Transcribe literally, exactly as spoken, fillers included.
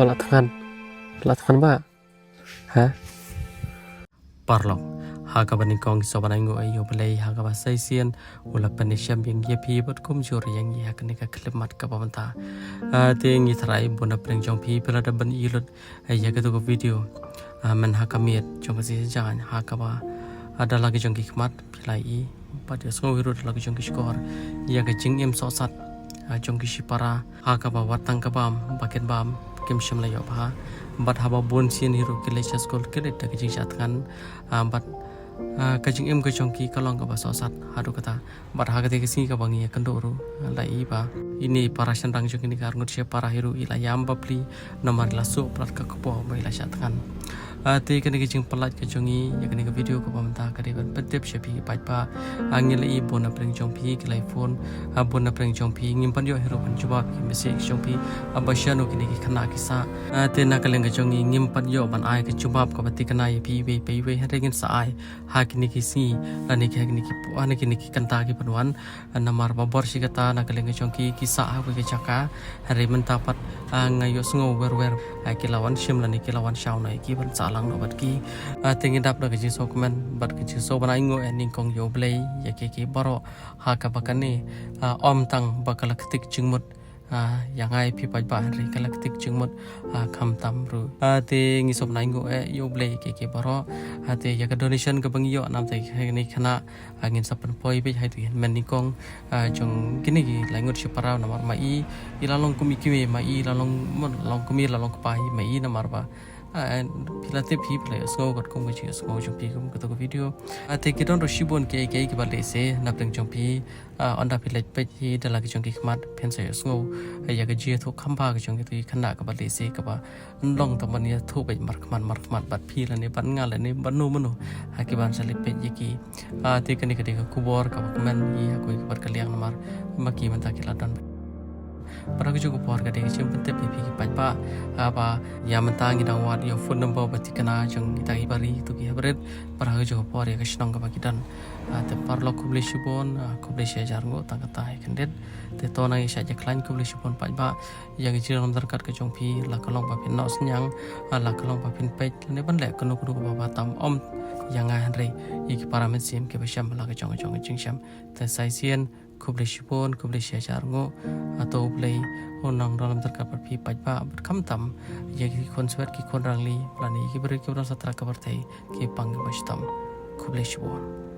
Pala thngan. Pala thngan ba. Ha? Paralok. Ha kaba nyngkong sngewbha ban ai nguh ïa U Blei ha kaba sa shisien u la pynshem ïa ngi ïa phi bad kumjuh ïa ngi ha kane ka khyllipmat kaba mynta. Ah, te ngi tharai bun na pdeng jong phi phi la dep ban ïohi lut ïa katu ka video. Ah, mynta ha ka miet jong ka shisien ha kaba, ah, da la ki jong ki khmat phi la ïohi bad ïohsngew hi ruh da la ki jong ki shkor ïa ka jingim sohsat, ah, jong ki shipara ha kaba wat tang ka bam ba kin bam kim shym la ïoh bha. Bad haba bun sien hi ruh ki leit sha skul ki leit da ka jingshah thngan, ah, bad, ah, ka jingim ka jong ki ka long kaba sohsat haduh katta. Bad ha kata ka sngi kaba ngi ïakynduh ruh la ïohi ba ine i para shynrang jong kine ki arngut shipara hi ruh i la ïam bapli namar i la suk palat ka kpoh ba i la shah thngan. Ah, te kane ka jingpyllait ka jong ngi ïa kane ka video kaba mynta ka dei ban pyntip sha phi paidbah. Ah, ngi la ïohi bun na pdeng jong phi ki la phone, ah, bun na pdeng jong phi ngim pat ïoh hi ruh ban jubab ki message jong phi, ah, ba shano kine ki khynnah ki sah. Ah, te na ka liang ka jong ngi ngim pat ïoh ban ai ka jubab kaba thikna ïa phi iwei pa iwei hynrei ngin sa ai ha kine ki sngi lane ki, ha kine ki, ha kine ki kynta ki ban wan. Namar ba bor shi katta na ka liang ka jong ki ki sah ha kawei ka jaka hynrei mynta pat, ah, nga ïohsngew wer wer, ah, ki la wan shim lane ki la wan shaw noh ïa ki ban sah lang noh bad ki. Ah, te ngi dap da ka jingsngewkmen bad ka jingsngewbha ban ai nguh ïa nyngkong ïa U Blei ïa ki ki baroh ha kaba kane, ah, ym tang ba ka la ktik jingmut, ah, ïa nga ïa phi paidbah hynrei ka la ktik jingmut, ah, khamtam ruh. Ah, te ngi sngewbha ban ai nguh ïa U Blei ïa ki ki baroh. Ah, te ïa ka donation kaba ngi ïoh namar te kane khynnah, ah, ngin sa pynpoi beit ha ïa tu hynmen nyngkong, ah, jong kine ki laingut shipara namar ma i i la long kum i kmie, ma i la long, mon, long kmie la long kpa i ma i namar ba, ah, phi la tip hi phi la ïohsngew katkum ka jingïohsngew jong phi kum katu ka video. Ah, te ki don ruh shibun kiei kiei kiba lehse na pdeng jong phi, ah, ynda phi leit peit hi da la ki jong ki khmat phin sa ïohsngew ïa ka jingïathuh kham bha ka jong kitu ki khynnah kaba lehse kaba long tang ban ïathuh beit markhmat markhmat bad phi lane bad nga lane bad no mano ha ki ban sa leit peit ïa ki. Ah, te kane ka dei ka khubor kaba kmen ïa kawei ka bad ka liang namar ma ki mynta ki la don. Bad ha kajuh ka por ka dei ka jingpyntip ïa phi ki paidbah, ah, ba ïa mynta ngi dang wad ïa u phone number ba thikna jong kita ki bari tu ki hapdeng. Bad ha kajuh ka por ïa ka shnong kaba ki don. Ah, te paralok khublei shibun, ah, khublei shi hajar nguh tang kata hi khyndiat. Te to nang ïa shah ïa khlaiñ khublei shibun paidbah. Ïa ka jingdon ryngkat ka jong phi la ka long ba phin noh synñiang, ah, la ka long ba phin peit lane ban leh kano kano kaba bha tam ym ïa nga hynrei ïa ki para mynsiem kiba shem la ka jong ka jong ka jingshem. Te sa shisien khublei shibun khublei shi hajar nguh. Ah, to U Blei un nang don ryngkat bad phi paidbah bad khamtam ïa ki khun swet ki khun rangli lane ïa ki briew kiba don shatei ka pyrthei ki pang kiba shitom. Khublei shibun.